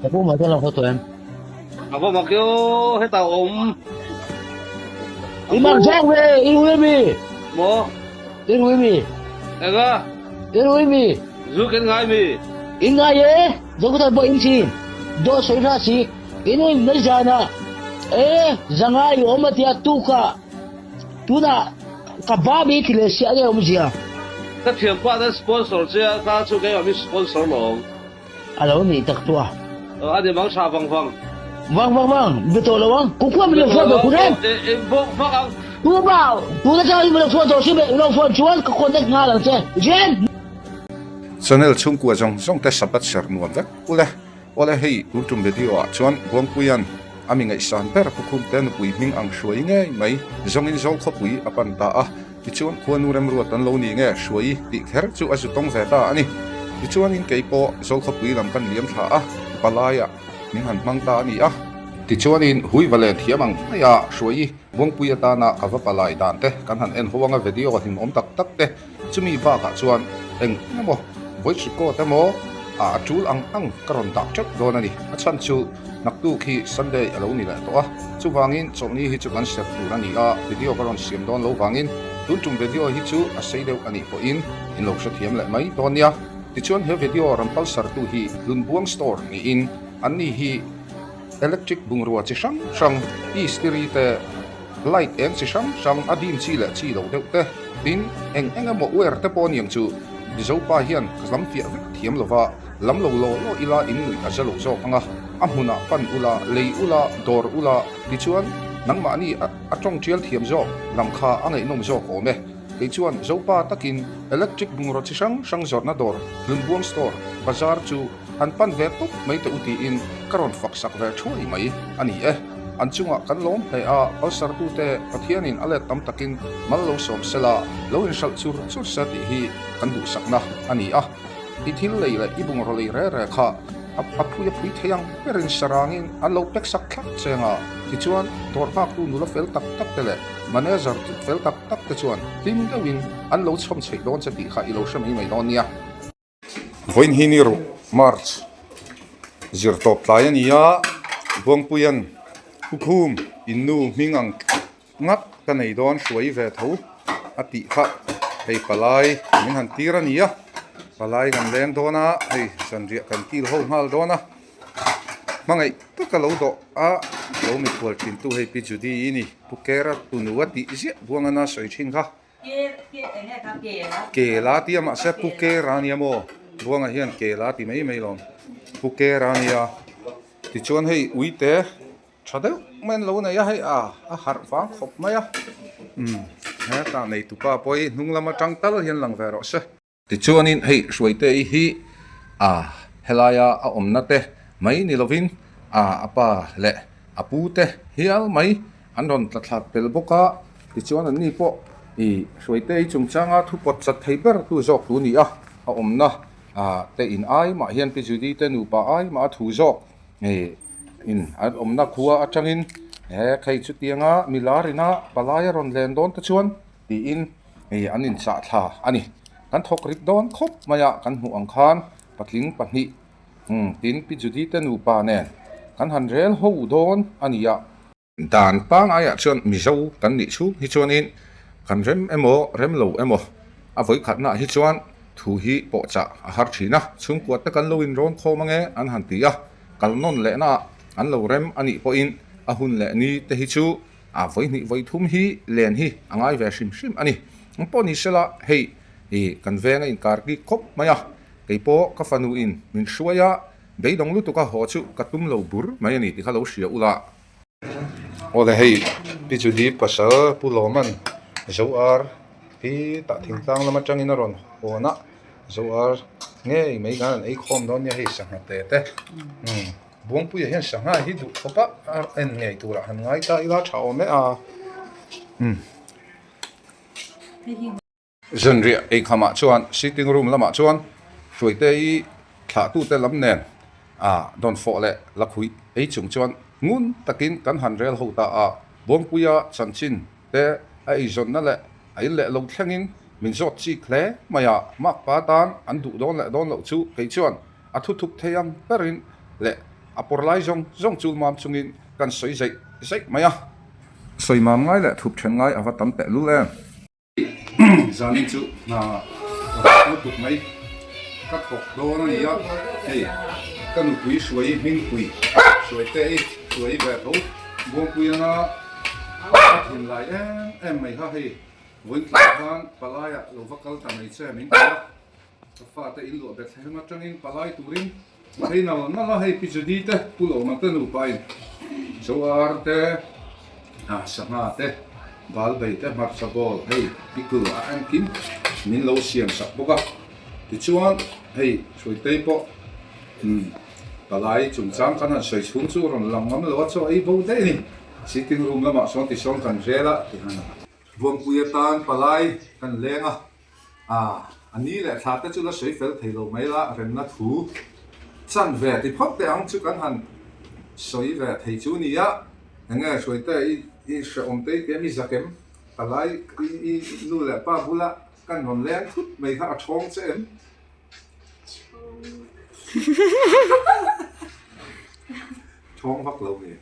Ka pu mah chuan lo haw tawh em? A va mak io hetah a awm. I mak zawk ve, i rui mi? Maw? I rui mi? Enga? I rui mi? Zu kan ngai mi? In ngai e, Zokhawthar pawh in thin. Dawt sawi hra si, i nu in mai zanah e zanga i awm a tia tukah tunah ka ba mi ti leh siah nge awmzia? Ka thianpa ten sponsor che a, ka chu keimah mi sponsor lo. A lo nih tak chu a. A ni mang tha vang vang. Vang vang vang, be tawh lo ang. Ku khuan min lo phone tawh ku reng. E bawk vak ang. Tu ba, tu na chang in min lo phone tawh si be lo phone chuan ka contact nghal ang che. Jen! Channel chhungkua zawng zawng te Sabbath ser nuam vek ule. Awle hei tun tum video ah chuan Buangpuia'n a mi ngaihsan ber Pukhum te nupui hming ang hruai ngei mai zawngin Zawl khawpui a pan ta a. Tichuan khuanu remruat an lo ni nge hruai tih kher chu a zu tawng ve ta a ni. Tichuanin kei pawh Zawlkhawpui lam kan liam thla a, palaiah min han hmang ta a ni a. Tichuanin hui va len thiam ang maia hruai Buangpui atana ka va palai dan te kan han en ho anga video hlimawm tak tak te chumi bakah chuan eng emaw voice record emaw a tul ang ang ka rawn dah teuh dawn a ni. A chhan chu naktuk hi Sunday a lo ni leh tawh a, chuvangin chawlhni hi chu kan serh tur a ni a, video ka rawn siam dawn lo vangin tun tum video hi chu a sei deuh a nih pawhin in lo hrethiam leh mai dawn nia. Tichuan he video rawn palsartu hi Hlunbuang Store niin anni hi electric bungrua chi hrang hrang, istiri te, light eng chi hrang hrang a dim chi leh chi lo deuh te, tin eng eng emaw uer te pawh aniang chu Mizopa hian ka lam fiah vek thiam lova, lam lo law law ila in nuih a za lo zawk ang a, a hmunah pan ula, lei ula, dawr ula tichuan nangmahni a tawng tial thiam zawk lam kha a ngaihnawm zawk awm e. Kei chuan Zopa takin electric bungraw chi hrang hrang zawrhna dawr, Hlunbuang Store, bazar chu han pan ve tawp mai teh u tiin ka rawn fak sak ve thuai mai a ni e. An chungah kan lawm hle a, palsartute Pathianin a let tam takin mal lo sawm sela, lo inhralh chur chur se tih hi kan duhsakna a ni a. I thil lei leh i bungraw lei re re kha a phui a phui thei ang berin sarangin an lo pek sak thlap cheng a, tichuan dawr nghaktu nula fel tak tak te leh manager fel tak tak te chuan hlim deuhin an lo chhawm chheih dawn che tih kha i lo hre mai mai dawn nia. Vawiin hi ni ruk March zir tawp tlai a ni a, Buangpuia'n Hukhum in nu hming ang ngat ka nei dawn hruai ve tho a tih kha hei palai min han tir a ni a, palai kan leng dawn a, hei zanriah kan kil ho nghal dawn a, hmangaih taka lo dawh a lo mikhual thin tu hei Pi Judy i ni Pu Kera tunu a tih ziah Buangana sawi thin kha. Kela tih a mahse Pu Kera ania maw Buanga hian Kela ti mai mai lawm Pu Kera ania tichuan hei uite tha deuh mai an lo nei a hei a a harh vang khawp mai a umm hetah neitupa pawh hi hnung lam atang tal hian lang ve rawh se. Tichuanin hei Hruaitei hi a helaia a awmna te mai ni lovin a a pa leh a pu te hial mai an rawn tla thlak tel bawk a, tichuan anni pawh ih Hruaitei chungchanga thu pawt chat thei ber tu zawk tu ni a, a awmna te in ai mah hian Pi Judy te nupa ai mah a thu zawk ih in an awmna khua atangin he khei chutianga milar ina palai a rawn len dawn te chuan tiin ih an inchah thla a ni. Kan thawk rik dawn khawp mai a, kan hmuh ang khan patling pahnih umm tin Pi Judy te nupa nen kan han rel ho dawn a ni a. Dan pangaiah chuan Mizo kan nih chhung hi chuanin kan rem emaw rem lo emaw a vawikhatnaah hi chuan thu hi pawhchah a har thin a, chhungkua te kan lo inrawn khawm ange an han ti a, kal nawn lehnaah an lo rem a nih pawhin a hun leh ni te hi chu A vawihnih vawithum hi len hi a ngai ve hrim hrim a ni. Ang pawh ni sela hei i kan veng a inkar bik khawp mai a, kei pawh ka fanu in min hruai a, beidawng lutuk a haw chu ka tum lo bur mai a ni tih kha lo hria ula. Awle hei Pi Judy pasal Pu Lawman Zoar hi tah thingtlang lam atangin a rawn hawn a, Zoar ngei mai khan an ei khawm dawn nia hei sangha te te. Buangpuia hian sangha hi duh khawp a, a en ngei turah han ngai ta ila tha awm e a. Umm. Zanriah eikhamah chuan sitting room lamah chuan Hruaite i thlahtute lam nen a dawnfawh leh lakhuih ei chung chuan ngun takin kan han rel ho ta a. Buangpuia chanchin te a eizawnna leh a in leh lo thlengin min zawt chik hle mai a, makpa tan an duh dawn leh dawn loh chu kei chuan a thu thuk thei ang berin leh A pawr lai zawng zawng chul mam chungin kan sawi zaih zaih mai a. Sawi mam ngai leh thup then ngai a va tam tehlul em. Zanin chu hna rak lutuk mai ka thawk dawn a ni a, hei ka nupui hruai hmingpui hruai te i hruai ve tho Buangpui anga ka thinlai em em mai kha hei vawiin khan palaiah lo va kal ta mai che min ti a. Ka fate in luah Bethlehem atangin palai turin phei nal nal a, hei Pi Judy te, Pu Lawma te nupa in Zoar te, Sangha te, Balbei te, hmarcha bawl hei pickle a engkim min lo siam sak bawk a. Tichuan hei Hruaitei pawh palai chungchang kan han sawi chhung chu rawn lang ngam lo a, chaw ei bo daih a ni. Sitting room lamah sawn tisawn kan rel a tihan Buangpui atan palai kan leng a. A, a ni leh thla te chu la sawi fel thei lo mai la, remna thu chan ve ti phawt teh ang chu kan han sawi ve thei chu nia. Enge Hruaite i i hrehawm te i ti a mi zakem palai i i nu leh pa bula kan rawn leng thut mai kha a thawng che em? Thawng vak lo nge?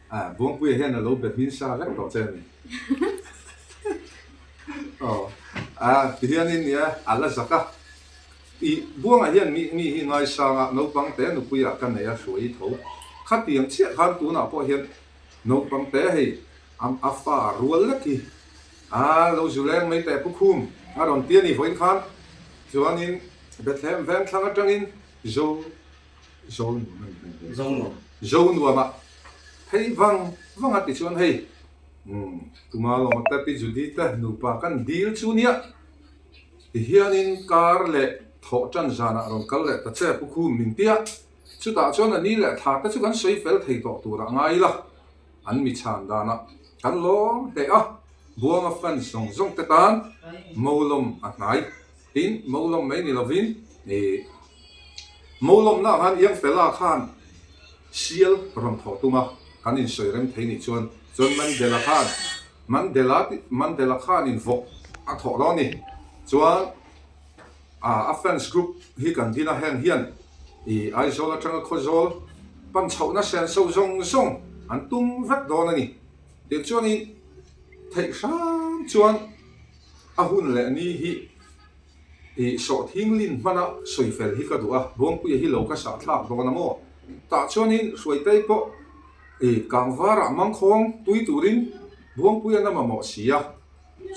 A, Buangpuia hian a lo be hmin sa vek tawh che a ni. Aw, a tihianin nia a la zak a. I Buangah hian mi mi hi ngaisang a, naupang te nupuiah ka nei a hruai tho. Khatiang chiah khan tunah pawh hian naupang te hei a a fa rual lek hi a lo zu leng mai teh Pu Khum a rawn ti a ni vawiin khan. Chuanin Bethlehem vengthlang atangin Zo Zo nuam a ni. Zo nuam. Zo nuamah phei vang vang a tichuan hei umm Tuma lawma te Pi Judy te nupa kan dil chu nia tihianin kar leh thawh tan zanah rawn kal leh ta che Pu Khum min tia chutah chuan a ni leh thla te chu kan sawi fel thei tawh turah ngai ila an mi chhan danah kan lawm hle a Buanga fans zawng zawng te tan Molawm a hnai. Tin, Molawm mai ni lovin ih Molawmna khan Iangfela khan sial rawn thawh tum a, kan insawi rem thei nih chuan chuan Mandela khan Mandela Mandela khanin vawk a thawh dawn ni. Chuan a fans group hi kan din a, heng hian ih Aizawl atanga Khawzawl pan chhohna senso zawng zawng an tum vek dawn a ni. Tichuanin theih hram chuan A hun leh ni hi i sawhthing lin hmana sawi fel hi ka duh a, Buangpuia hi lo ka sah thlak dawn a maw? Tah chuanin Hruaitei pawh i kangvarah mangkhawng tui turin Buangpuia na mamawh si a,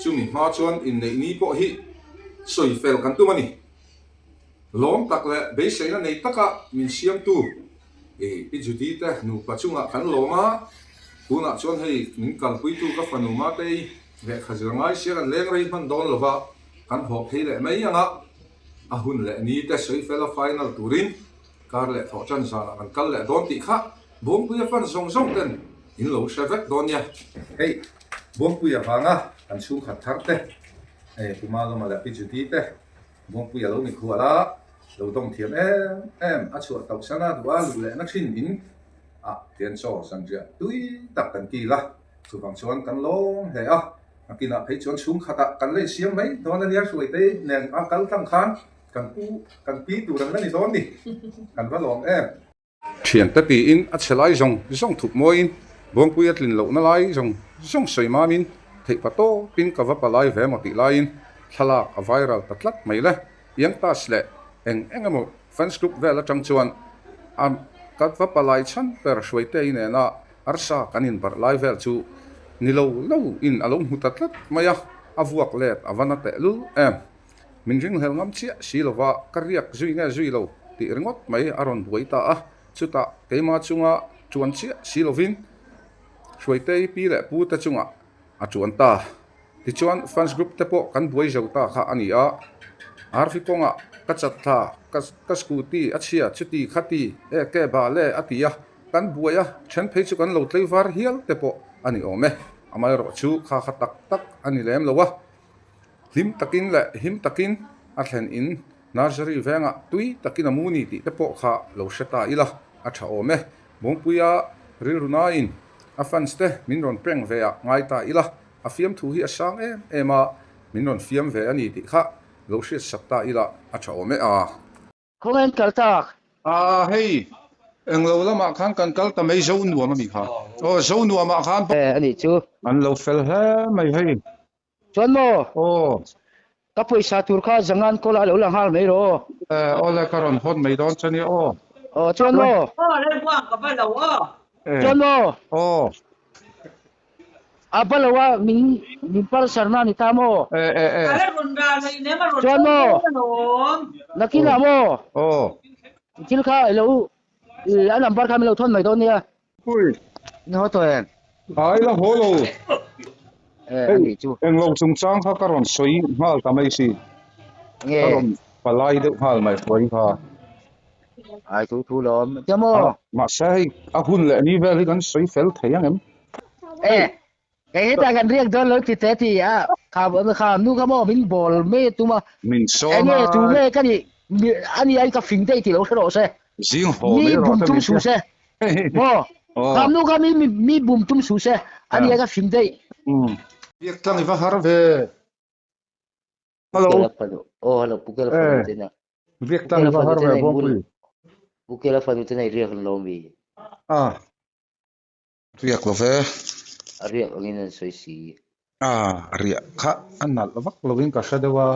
chumi hma chuan inneih ni pawh hi sawi fel kan tum a ni. Lawm tak leh beiseina nei taka min siamtu i Pi Judy te nupa chungah kan lawm a, tunah chuan hei min kalpuitu ka fanu Matei lehkha zir ngai sia kan leng rei hman dawn lova kan haw phei leh mai ang a, a hun leh ni te sawi fel a final turin kar leh thawh tan zanah kan kal leh dawn tih kha Buangpuia fan zawng zawng ten in lo hre vek dawn nia. Hei Buangpuia vanga kan chhungkhat thar te, hei Pu Malawma leh Pi Judy te Buangpui a lo mikhual a, lo dawng thiam em em, a chhuah tauh san a, duh a luh leh na thin in a tian chaw zanriah tui tak kan kil a, chuvang chuan kan lawm hle a, a kinah phei chuan chhungkhatah kan la insiam mai dawn a nia, Hruaitei nen a kal tlang khan kan pu kan pi tur an la ni dawn ni, kan va lawm em. Thiante tiin a chhe lai zawng zawng thup mawiin Buangpui a tlin lohna lai zawng zawng sawi mamin theih pa tawpin ka va palai ve maw tih laiin thlalak a viral ta tlat mai le. Youngtas leh eng eng emaw fans group vel atang chuan a ka va palai chhan ber Hruaitei nena arsa kan inbarh lai vel chu ni lo lo in a lo hmu ta tlat mai a, a vuak let a va na tehlul em. Min ringhlel ngam chiah si lova ka riak zui nge zui lo tih ringawt mai a rawn buai ta a, chutah keima chunga tuan chiah si lovin Hruaitei pi leh pu te chungah a tuan ta. Tichuan fans group te pawh kan buai zo ta kha a ni a, Arfi kawngah ka chat thla, ka ka scooty a chhia chuti khati e ke bal e a ti a, kan buai a, then phei chu kan lo tleivar hial te pawh a ni awm e, amaherawhchu kha kha tak tak a ni lem lo a. Hlim takin leh him takin a thlen in nursery vengah tui takin a mu ni tih te pawh kha lo hre ta ila a tha awm e. Bawngpuia rilru nain a fans te min rawn prank ve ah ngai ta ila a fiamthu hi a sang em em a, min rawn fiam ve a ni tih kha lo hriat sak ta ila a tha awm e a. Khawngaih an kal tak. A hei. Englo lamah khan kan kal ta mai Zo nuam a mi kha. Aw Zo nuamah khan. E anih chu. An lo fel hle mai hei. Chuan maw? Aw. Ka pawisa tur kha Zangan kawlah lo la nghal mai rawh aw. E awle ka rawn hawn mai dawn che nia aw. Aw chuan maw? Aw rembuang ka va lo aw. E. Chuan maw? Aw. A ba lo a min min palsar na ni ta maw? E e e. A la rawn ral mai nem a rawn Chuan maw? dawn alawm. Nakinah maw? Aw. Thil kha i lo a number kha min lo thawn mai dawn nia. Pui. Ni haw tawh em? Ai la haw lo. E a nih chu. Englo chungchang kha ka rawn sawi nghal ta mai si. Nge? Ka rawn palai deuh nghal mai hruai kha. Ai thu thu lawm. Tia maw? Mahse hei a hun leh ni vel hi kan sawi fel thei ang em? E kei hetah kan riak dawn lo ti te ti a kha kha nu kha maw min bawl mai a tum a. Min sawm a. Enge tu nge ka nih ani ai ka fing daih tih lo hre rawh se. Zing haw mai rawh Mi bum tum suh se. Maw? Kha nu kha mi mi bum tum suh se. Ani ai ka fing daih. Biak tlang i va har ve. Hello. Pukela fanu. Oh, hello. Pukela fanu te na. Biak tlang i va har ve Buangpui. Pukela fanu te nei riak lo mi. Ah. Riak lo ve. A riak angin an sawi si. Ah, riak kha a nalh vak lovin ka hre deuh a.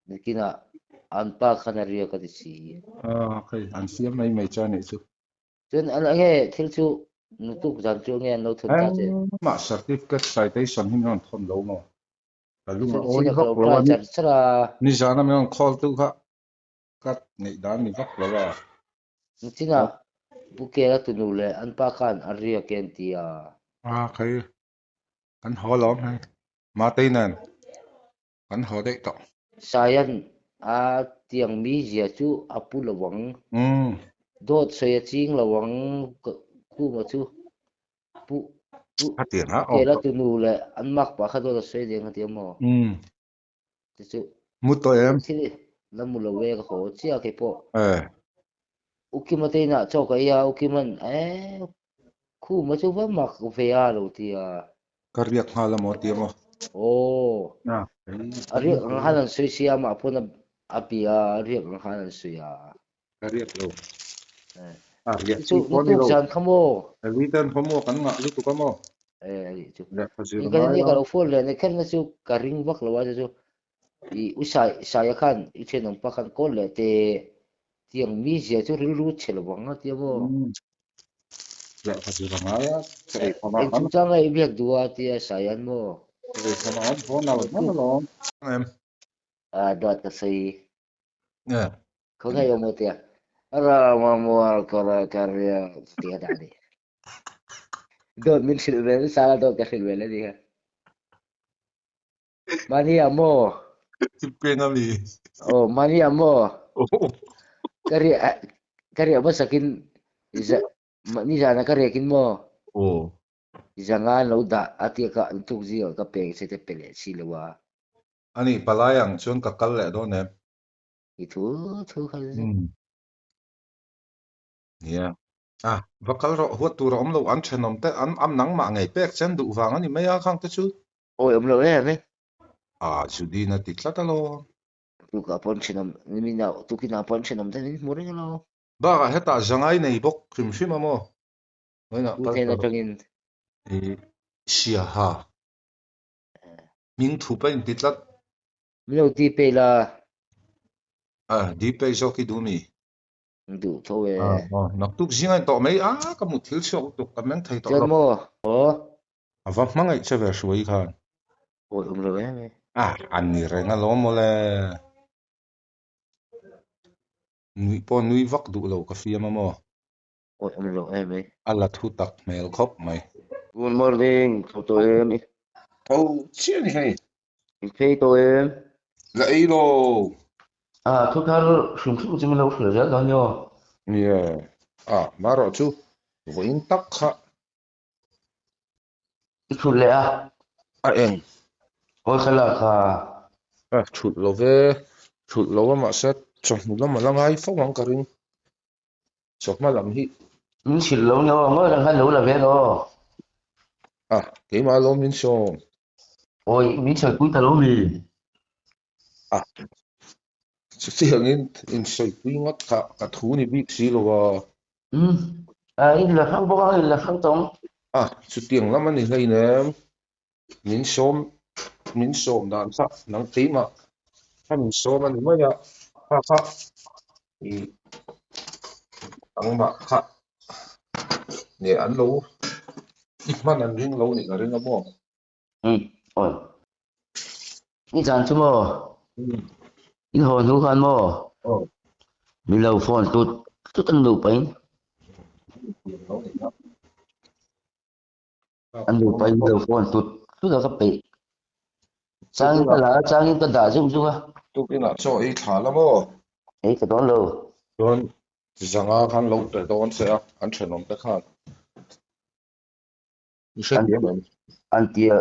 Nakinah an pa khan a riak a ti si. Ah, hei an siam mai mai cha nih chu. Chuan an enge thil chu nutuk zan chu enge an lo thawn ta che. Engmah certificate citation hi min rawn thawn lo maw? Ka lung a Chuan awi chin a ka vak lo lo try a ni. char char a. Nizana min rawn call tu kha ka neih dan ni vak lo a. Nichinah Pu Kela tunu leh an pa khan an riak e an ti a. A khai kan haw lawm hei. Matei nen kan haw daih tawh. Saian a tiang mi zia chu a pu lo ang. Dawt sawi a ching lo ang Khuma chu Pu Pu Kela tunu leh an mak pah kha dawt a sawi deng a ti a maw? Ti chu Mu tawh em? Thil la mu lo e ka haw chiah kei pawh. Eh. Ukima te inah chaw ka ei a, Ukiman eh khuma chu va mak ve a lo ti a. Ka riak nghal a maw ti a maw? Aw. A riak ang khan an sawi sia amah pawn a bia a, a riak ang khan an sawi a. Ka riak lo. Eh. A riak Chu chi pawh a ni lo. Zan kha maw? Return kha maw kan ngah lutuk a maw? Eh, ani chu. Lehkha zir Ni kan ngai ni a. ka lo phone leh ni kherna chu ka ring vak lo a chu chu. I u sai saia khan i thianawm pa khan call leh te tiang mi zia chu rilru chhe lo ang a tia maw? Lehkha zir a ngai a. Ka ei khawm a. Eng chungchang nge i biak duh a tia Saia'n maw? Ka ei khawm a an haw nal nal alawm. Em. Ah dawt ka sawi. Eh. Khawngaih awm aw tia. Rama mual kawra ka riak tia dah ni. Dawt min hrilh ve nasa la dawt ka hrilh ve la ni kha. Mahni ah maw? Tipeng a mi. Aw mahni ah maw? Ka riah ka riah hmasakin mahni zana ka riakin maw? Aw. Zanga an lo dah a tia ka an tuk zingah ka peng che te pe leh si lo a. Ani palai ang chuan ka kal leh dawn em? I thu thu kha chu. Nia. A, va kal rawh, huat tur a awm lo, an thenawm te an am nangmah ngei pek chen duh vang a ni mai a khang te chu. Awi awm lo em e. A, Judina ti tlat alawm. Tukah pawn thenawm, nimin ah tukinah pawn thenawm te min hmu reng alawm. Bakah hetah zangai nei bawk hrim hrim a maw? Vawiinah Tu kal hnen ta rawh. atangin. I Siaha. Hming thup a inti tlat. Min lo ti pei la. A, di pei zawk i duh mi? Duh tho e. A, aw, naktuk zing a intawh mai. A, ka mut thil chhuak lutuk, ka meng thei tawh Chuan lo. maw? Aw. A va hmangaih che ve hruai khan. Awi awm lo em e. A, an ni reng alawm mawle. Nuih pawh nui vak duh lo ka fiam a maw? Awi awm lo em e. A la thu tak hmel khawp mai. Good morning, tho tawh em? Tho chiah ni hei. I phei tawh em? La ei lo. A thu thar hrim hrim chu min lo hrilh zel dawn nio. Nia, a marawh chu vawiin tak kha. I thut leh a. A eng. Hawi thlalak kha. A thut lo ve, thut lo a mahse chawhnu lam a la ngai fo ang ka ring. Chawhma lam hi. Min hrilh lo nge aw, ngawi reng khan lo la ve rawh. A, keimah alawm min sawm. Awi, min sawipui ta lo mi? A, chutiangin in sawipui ngawt kha ka thu ni bik si lo a. Umm a in la hrang bawk a, in la hrang tawng. A, chutiang lam a ni hleinem. Min sawm, min sawm dan kha nang keimah kha min sawm a ni mai a, kha kha i nangmah kha nge an lo i hman an ring lo nih ka ring a maw? Umm awi. I zan chu maw? In haw hnu khan maw? Min lo phone tut tut an luh pahin. An luh pahin min lo phone tut tut a ka peih. Changin ka la a, changin ka dah zeuh zeuh a. Tukinah chaw ei thla la maw? Ei ka dawn lo. Chuan zanga khan lo pe dawn che a, an thenawm te khan. I hrethiam em? An tia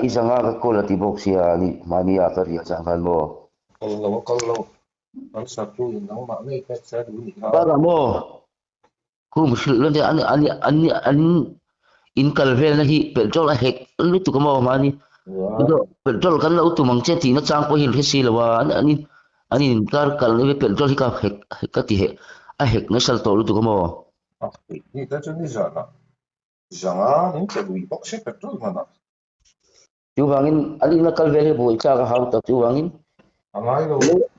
i zanga ka kawl a ti bawk sia ani mahni ah ka riah chang khan maw? Kal lo a kal lo. An saktu in nangmah ngei pek che a duh nih kha. Bakah maw khum hrilh lawng te an an an an in kal velna hi petrol a hek lutuk a maw mahni petrol kan lo tum ang che tihna chang pawh hi an hre si lo a an an an inkar kalna hi petrol hi ka hek ka ti hek a hek nasa tawh lutuk a maw? A hek ni te chu nizanah zanga min pe lui bawk se petrol hmanah. Chuvangin an inla kal vel hi buai tlak a hau tak chuvangin. A ngai lo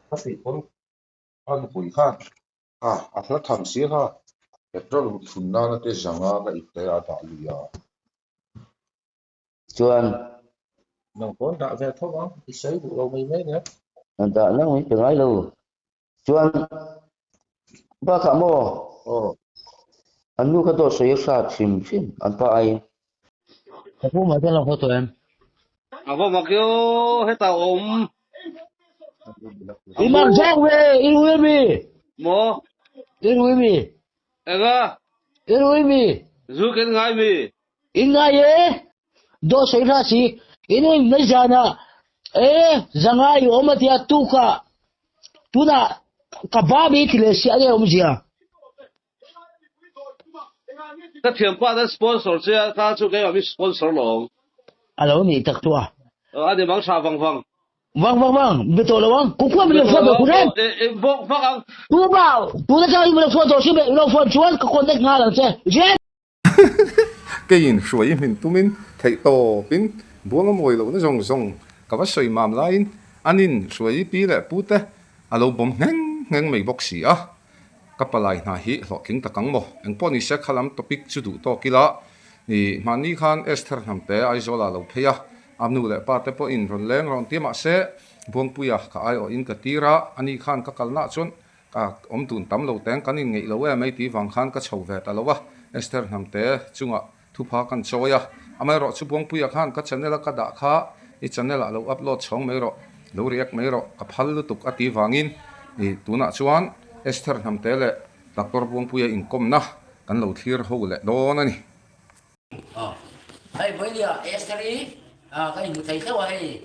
ka tih pawn a nupui khan a a hla tham si kha petrol thun nana te zanga ka ip te a dah lui a. Chuan. Nang pawn dah ve tho ang i sawi duh lo mai mai nia. Dah nang mai pe ngai lo. Chuan bakah maw? Aw. An nu kha dawt sawi a hrat hrim hrim an pa aiin. Ka pu mah chuan lo haw tawh em? A va mak io hetah awm. I mak zawk ve, i rui ami? Maw? I rui mi? Enga? I rui mi? Zu ken ngai mi? I ngai e, dawt sawi hra si, i nu in mai zanah e zanga i awm a tia tukah tunah ka ba mi ti leh si a nge awmzia. Ka thianpa an sponsor che a, kha chu keimah mi sponsor lo awm. A lo nih tak chu a. A ni mang tha vang vang. Vang vang vang, be tawh lo ang. Kukua min lo phone tawh khuren. Bawk vak ang. Tu ba, tu na chang min lo phone tawh si be, lo phone chuan ka contact nghal ang che. Jen! Keiin hruai hmin tumin theih tawpin buang a mawi lohna zawng zawng ka va sawi mam laiin anin hruai pi leh pute a lo bawm ngheng ngheng mai bawk si a. Ka palai hna hi hlawhtling tak ang maw? Engpawh nise kha lam topic chu duh tawk ila i mahni khan Esther hnamte Aizawl ah lo phei a, a nu leh pa te pawhin rawn leng rawn ti mahse Buangpuia ka aiawhin ka tir a, ani khan ka kalnaah chuan Ka awm dun tam lo teng kan inngeih lo em ei tih vang khan ka chho ve ta lo a, Esther hnamte chungah thupha kan chawi a, amaherawh chu Buangpuia khan ka channel a ka dah kha i channel ah lo upload chhawng mai rawh, lo react mai rawh, ka phal lutuk a tih vangin i tunah chuan Esther hnamte leh Doctor Buangpuia inkawmna kan lo thlir ho leh dawn a ni. Hei Vawinia Esther i ka inhmu thei hlauh a hei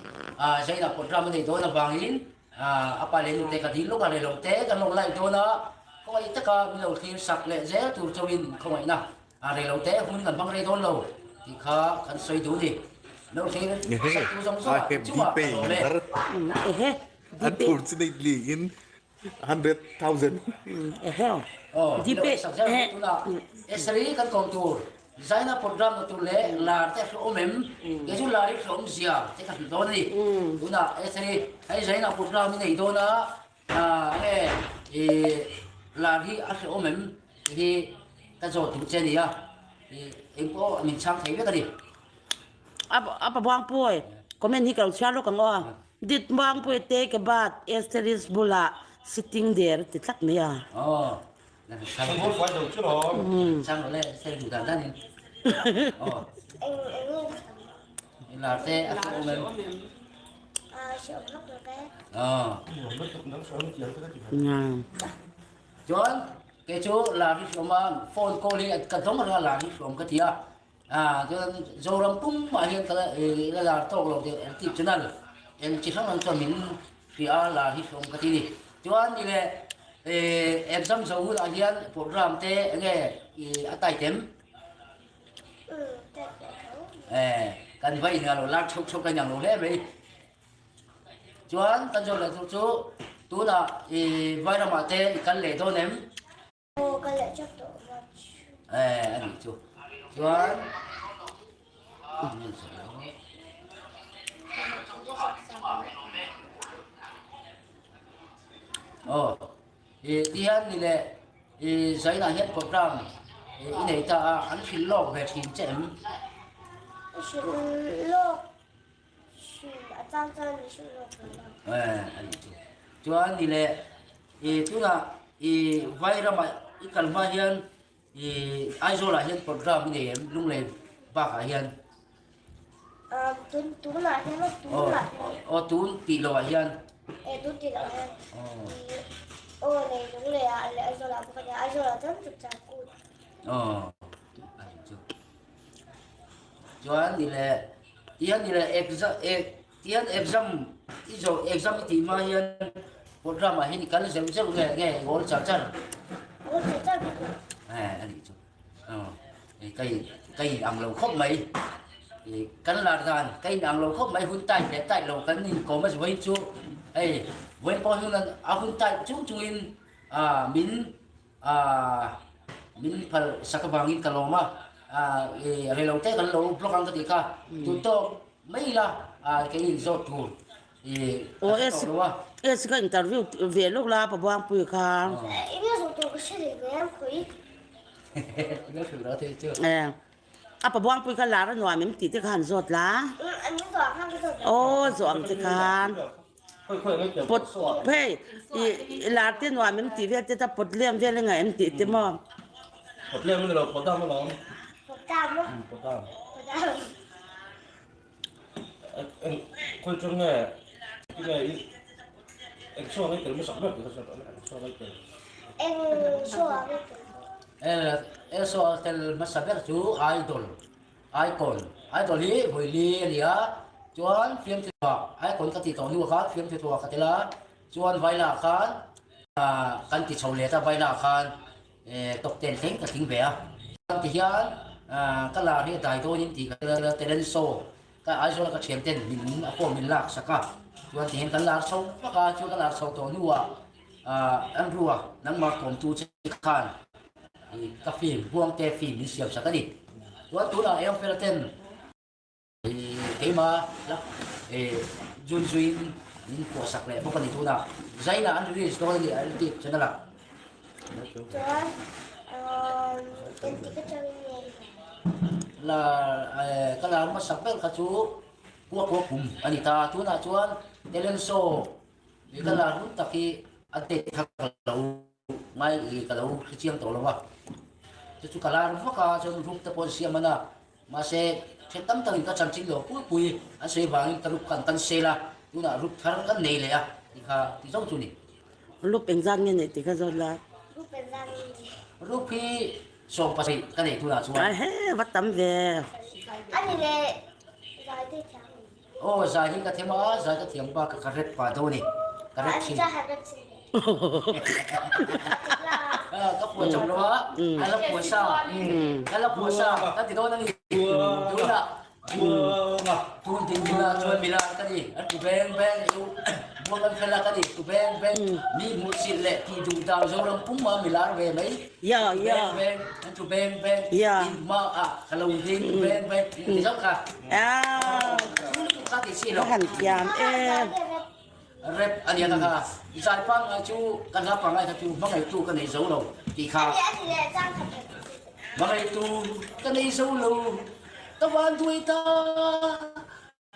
Zaina program a nei dawn avangin a pa leh nute ka dil lawk a rei lo te kan lo like dawn a khawngaih taka min lo thlir sak leh zel tur chauhin khawngaihna rei lo te hun kan hmang rei dawn lo tih kha kan sawi duh a ni. Lo thlir sak tu zawng zawng ah chungah ka lawm e. Unfortunately in 100,000. Aw, min lo sak zel bawk tunah Esri kan kawm tur Zaina program na tur leh lar te a hlawm em? Kei chu lar hi hlawm zia te ka hrilh dawn a ni. Tunah Esri hei Zaina program i nei dawn a, nge i lar hi a hlawm em tih hi ka zawt duh che a ni a, engpawh min chhang thei vek a ni. A pa Buangpuii comment hi ka lo chhiar lawk ang aw. Dit Buangpuii take a bath Estheris bulah sitting there ti tlat mai a. Aw Chuan kei chu lar hi hriawm a phone call hi ka dawng reng a lar hi hriawm ka ti a. A chuan Zoram pumah hian ka la lar tawk lo deuh eng tip channel eng chi hrang hrang chuan min hria a lar hi hlawm ka ti ni. Chuan ni leh exam zo hunah hian program te enge a taitem kan va inngah lo lar chhuk chhuk ka inang lo hle mai. Chuan kan zawh leh tur chu tunah i Vairamah te i kal leh dawn em? Aw ka leh chak tawh much. Eh a nih chu. Chuan Aw i ti hian ni leh i zainah hian program i nei ta a an hrilh lawk ve thin che em? Hrilh lawk A chang chuan mi hrilh lawk ve lo. Eh, a nih chu. Chuan ni leh, i tunah i vai ramah i kal hma hian i Aizawlah hian program i nei em Lunglei bakah hian? Um, tun tunah hian aw tunah hian. Aw tun tih lohah hian. Eh, tun tih lohah hian. Aw nei Lungleiah leh Aizawlah bawk a nia. Aizawlah chuan chupchar kut. Aw, a nih chu. Chuan ni leh Tihian ni leh exam tihian exam i zawh exam i tih hma hian program ah hian i kal zeuh zeuh nge nge i awl char char? Awl char char bik lo. Eh a nih chu aw ka in ka in ang lo khawp mai i kan lar dan ka in ang lo khawp mai hun tight leh tight lo kan in kawm a vawiin chu hei vawiin pawh hian a hun tight chung chungin ah min Aaa min phal sak avangin ka lawm a, aaa i rei lo te kan lo block ang ka tih kha tun tawk mai ila aaa kei in zawt tur i ka hre tawh lo a. S ka interview ve lawk la pa Buangpui kha. Eng nge zawh tur ka hre leh mai ang khawi. Eng nge hrilh lo thei chu. A pa Buangpui kha lar a nuam em tih te kha han zawt la. An zawh ang khan ka zawt ve. Aw zawh ang che khan. Pawt hei i lar te nuam em tih vel te ta pawt lem vel enga em tih te maw. Pawt lem ani lo pawt dam alawm. Pawt dam maw? Pawt dam. Pawt dam. Eng khawi tang nge tinge i eng show ang i tel hmasak ber tih kha hriat a eng show ang i tel. Eng show ang i tel. Eng show a tel hmasa ber chu idol. Icon, Idol hi vawi li a ni a, chuan fiamthu tuah, Icon ka tih tawh hnuah khan fiamthu tuah ka tel a, chuan Vaila khan kan ti chho let a, Vaila khan top ten thleng ka tling ve a. Chuan tihian ka lar hi a dai dawnin tih ka tel a, talent show ka Aizawl a ka thian ten min a form min lak sak a, chuan tihian kan lar chho vak a, chuan ka lar chho tawh hnuah Andrew-a nangmah kawmtu che khan ka film Buangte film min siam sak a ni. Chuan tunah eng fela ten keima la zun zuiin min phuah sak leh bawk a ni tunah Zaina an release dawn a ni a YouTube channel ah. Chuan engtik atangin nge i la? La ka lar hmasak ber kha chu Kuakua kum a ni ta. Tunah chuan talent show ka lar hun tak hi a date kha ka lo Ngai i ka lo hre chiang tawh lo a, chu chu ka lar vak a, chuan rup te pawh an siam an a, mahse then tam takin ka chanchin lo pui pui an sawi vangin ka rup kha an cancel a, tunah rup thar kan nei leh a tih kha ti zo chu ni. Rup engzat nge neih tih kha zawt la. Rup engzat nge neih? Rup hi 17 ka nei tunah chuan. Ahe va tam ve. A ni leh zai te thiam. Aw zai hi ka them a, zai ka thiam bak ka rep pah dawn e, ka rep thin. Ka phuah chauh lo a, ka la phuah sa, ka la phuah sa ka ti dawn a ni. Tunah tun ding hunah chuan milar ka ni, an tu beng beng i buang an fel a ka ni, tu beng beng mi hmuh chilh leh tih duh dan Zoram pum a milar ve mai, tu beng beng an tu beng beng in hmaah ka lo ding beng beng ti zauh kha. Ka han thiam e. Rep a nia ka kha i zai pangngai chu ka hla pangngai kha chu hmangaihtu ka nei zo lo tih kha hmangaihtu ka nei zo lo ka van duai ta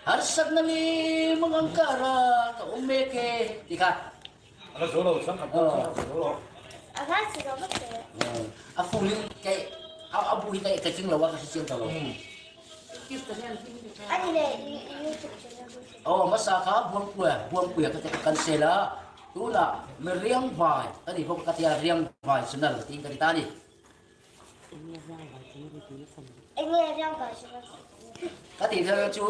harsatna leh mangang kara ka awm mek e tih kha a full in ka a bu hi ka tling lo a ka hre chiang ta lo. Aw hmasa kha Buangpuia Buangpuia ka ka cancel a tunah mi Riangvai ka ni bawk ka tia Riangvai channel tiin ka ti ta a ni. Ka tih thil chu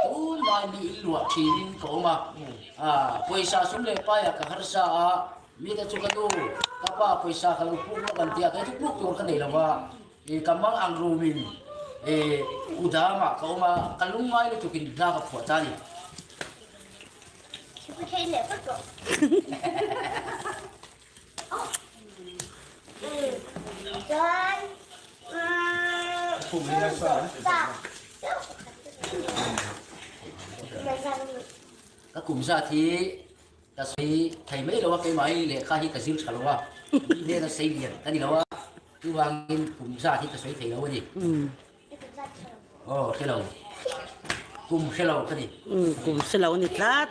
tunlai mi in luah thinin ka awm a, pawisa sum leh paiah ka harsa a, mite chu ka nu ka pa pawisa ka lo puk lawk an tia kei chu puk tur ka nei lo va, ka mang ang rumin kudamah ka awm a, ka lungngai lutukin hla ka phuah ta a ni. Chuan Ka kum zat hi ka sawi thei mai lo a, keimah hi lehkha hi ka zir tha lo a, mi hnena sei lian ka ni lo a, chuvangin kum zat hi ka sawi thei lo a ni. Aw hre lo, kum hre lo ka ni. Kum hre lo a ni tlat.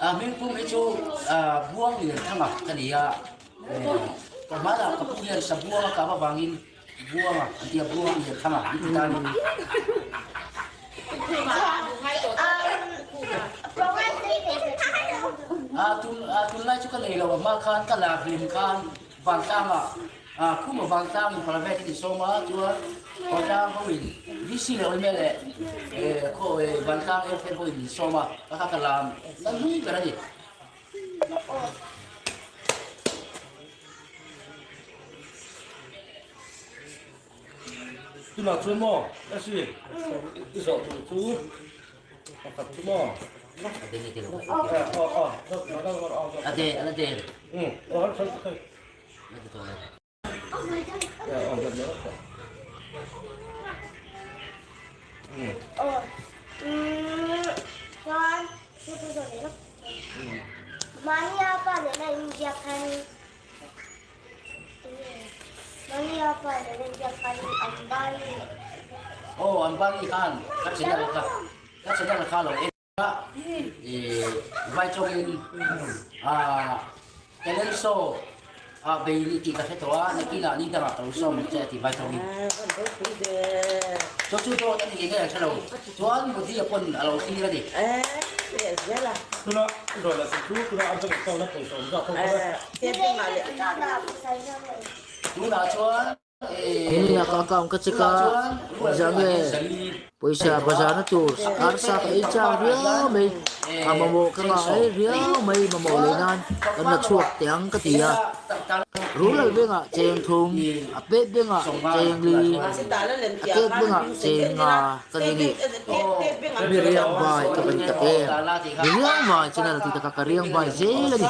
A hmingpum hi chu Buang Lian Thanga ka ni a, ka hmanah ka pu hian Sabuanga kap avangin Buanga an ti a, Buang Lian Thanga an ti ta a ni. Tunlai chu ka nei lo, a hma khan ka lar hlim khan Vantlangah Khuma Vantlangin private in sawm a, chuan Khawtlang hoin VC leh Awlme leh Vantlang Airfield hoin min sawm a, ka kha ka lam nal hlui ber a ni. Tunah chuan maw Esi i zawh tur chu pakhat chu maw. A de a la de. Aw Ambani khan ka channel kha ka channel kha lo en a vai chawngin talent show ah bei ni tih ka hre tawh a nakinah ni dangah ka lo sawm che a ti vai chawngin chu chu dawt a ni ngei ngei ang hre lo chuan Modi a pawn a lo thlir a ni. Tunah chuan Hemi a ka account ka check a, engzah nge pawisa bazarna tur arsa ka ei chang riau mai, a mamawh ka ngah ei riau mai mamawh leh nan kan la chhuak teh ang ka ti a. Rural bengah cheng thum, a pet bengah cheng li, a ket bengah cheng nga ka ni ni. Mi riang vai ka va ni tak em? Mi riang vai channel ti taka ka riang vai zel a ni.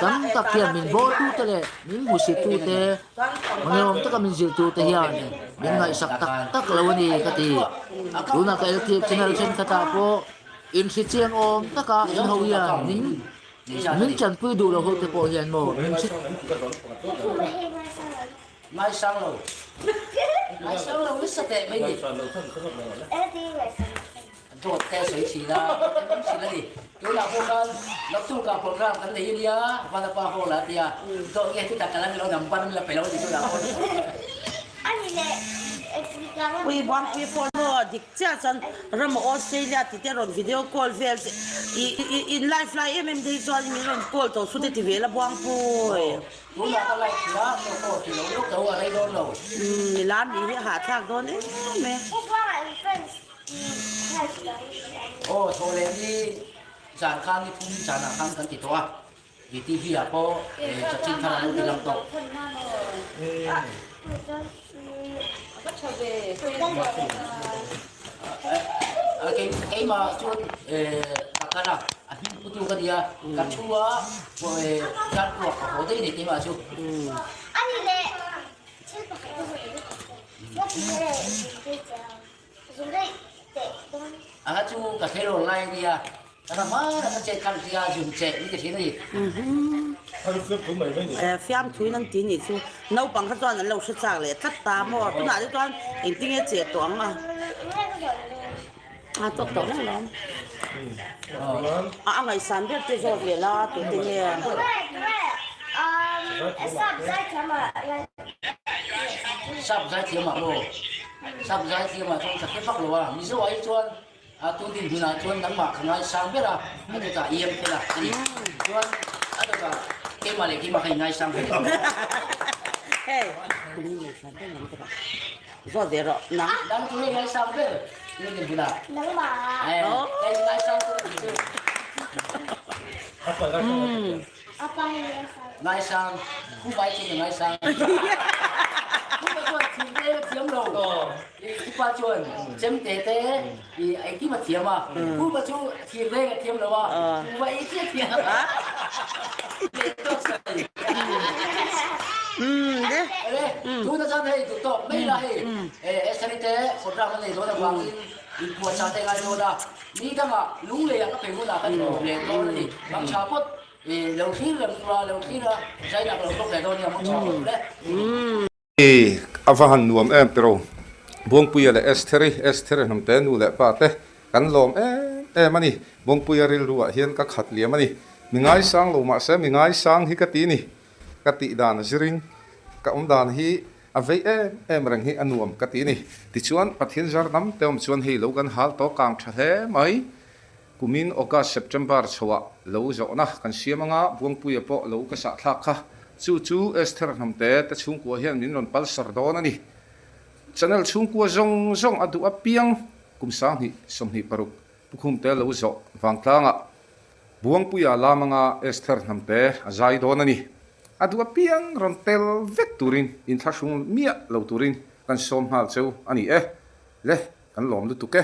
Tam tak hian min bawltute leh min hmusittute Hmangaihawm taka min zirtur te hian min ngaihsak tak tak lo a ni ka ti. Tunah ka LTF channel thenkhatah pawh inhrichiang awm taka in ho hian min min tanpui duh lo ho te pawh hian maw min hri Ngaisang lo. Ngaisang lo nasa teh mai ni. Dawt te a sawi thin a, kan awm thin a ni. Tunah pawh khan naktukah program kan nei ania, Vanapa Hall ah tia dawt nge chutah ka la ni lo, number an la pe lo a ni tunah pawh. Pui Buangpui phone maw dik chiah chuan ram Australia tih te rawn video call vel che i i in live lai em em te hi chuan min rawn call tawh su te ti ve la Buangpui. Tunah ka live thin a, chaw pawh ti lo lawk tho a rei dawn lo. Umm milar nih hi a hahthlak dawn em em e. Aw thaw leh ni zan khan ni phum zanah khan kan ti tawh a, i TV ah pawh chanchin thar an lo ti lang tawh. Keimah chuan ka kal a, a hming putu ka nia, ka thu a zan kuak ka haw daih a ni keimah chu. A chu ka thei rawn lai a nia, ka ra hma ka chet khan tia zun che ni ti thin a ni. Fiamthuin an ti nih chu naupang kha chuan an lo hre chak leh tlat ta maw, tunah te chuan engtinge che tawh ang a, a tawk tawh reng lo. A ngaihsan ber te zawt ve la tute nge. Sap zaithiam ah maw? Sap zaithiam ah chuan ka hre vak lo a, Mizo ah hi chuan a tun dinhmun ah chuan nangmah ka ngaisang ber a, a dawtah i em fel a a ni. Chuan a dawtah keimah leh keimah kha i ngaisang ber. Hei, tun hi ngaihsan ber nang ka Zawt ve rawh nang. Nang chu hei ngaisang ber tun dinhmun ah. Nangmah. Eh, ka ngaisang ber a ni chu. Ngaisang, khu vai chu ka ngaisang. Khu vai chuan. Thil te thiam lo. I pa chuan chemte te i engkim a thiam a. Khuma chu thil reng a thiam lo a. Khuma ei chiah thiam. Leh tawk sai. Ele, tuna chuan hei duh tawk mai la hei. Estheri te contract an nei dawn avangin inpuahchah te ngai dawn a. Ni dangah lungleiah ka phei hunah kan inkawm leh dawn a ni. Mangtha phawt. I lo thlir reng tura lo thlir a, zainak lo hlawk leh dawn nia mangtha phawt le. I a va han nuam em tiro. Buangpuia leh Estheri, Estheri hnamte nu leh pa te kan lawm em em a ni. Buangpuia rilru ah hian ka khat liam a ni. Mi ngaisang lo mahse mi ngaisang hi ka ti ni. Ka tih dan a zirin ka awm dan hi a vei em em reng hi a nuam ka ti ni. Tichuan Pathian zar dam te awm chuan hei lo kan hal tawh kang tha hle mai. Kumin August, September chhoah lo zawhna kan siam anga Buangpuia pawh lo ka sah thlak kha. Chu chu Esther Hnamte te chhungkua hian min rawn palsar dawn a ni. Channel chhungkua zawng zawng a duh apiang kum 20 26 Pukhumte lo zawh vangtlangah Buangpuia lam anga Esther Hnamte a zai dawn a ni. A duh apiang rawn tel vek turin inthlahrung miah lo turin kan sawm nghal cheu a ni e. Le, kan lawm lutuk e.